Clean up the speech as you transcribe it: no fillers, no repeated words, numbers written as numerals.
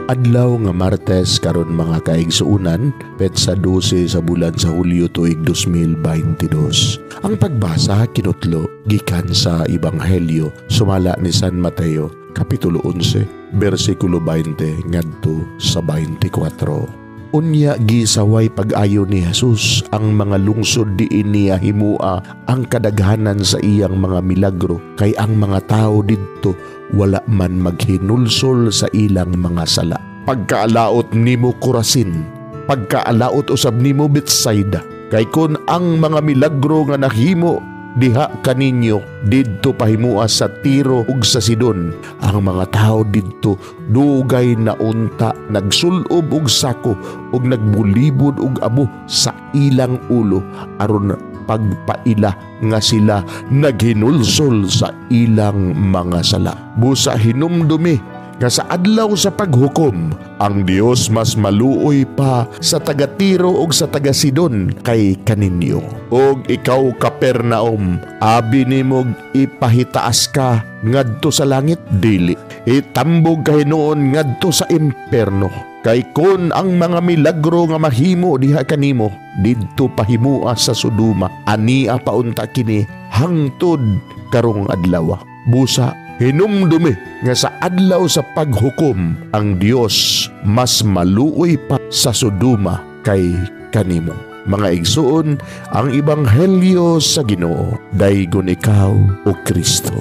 Adlaw nga Martes karon, mga kaigsuonan, petsa 12 sa bulan sa Hulyo, tuig 2022. Ang pagbasa kinutlo gikan sa Ebanghelyo sumala ni San Mateo, kapitulo 11, bersikulo 20 ngadto sa 24. Unya gisaway pag-ayo ni Jesus ang mga lungsod diin niya himua ang kadaghanan sa iyang mga milagro, kay ang mga tao didto wala man maghinulsol sa ilang mga sala. "Pagkaalaot nimo, Corazin! Pagkaalaot usab nimo, Bethsaida! Kay kon ang mga milagro nga nahimo diha kaninyo didto pahimua sa Tiro ug sa Sidon, ang mga tao didto dugay na unta nagsulob og sako ug nagbulibod og abo sa ilang ulo aron pagpaila nga sila naghinulsol sa ilang mga sala. Busa hinumdumi nga sa adlaw sa paghukom, ang Dios mas maluoy pa sa taga Tiro ug sa taga Sidon kay kaninyo. Ug ikaw, Capernaum, abi nimog ipahitaas ka ngadto sa langit? Dili, itambog ka hinuon ngadto sa imperno. Kay kon ang mga milagro nga mahimo diha kanimo didto pahimua sa Sodoma, ania pa unta kini hangtod karong adlaw. Busa hinumdumi nga sa adlaw sa paghukom, ang Dios mas maluoy pa sa Sodoma kay kanimo." Mga igsuon, ang Ebanghelyo sa Ginoo. Daygon ikaw, o Kristo.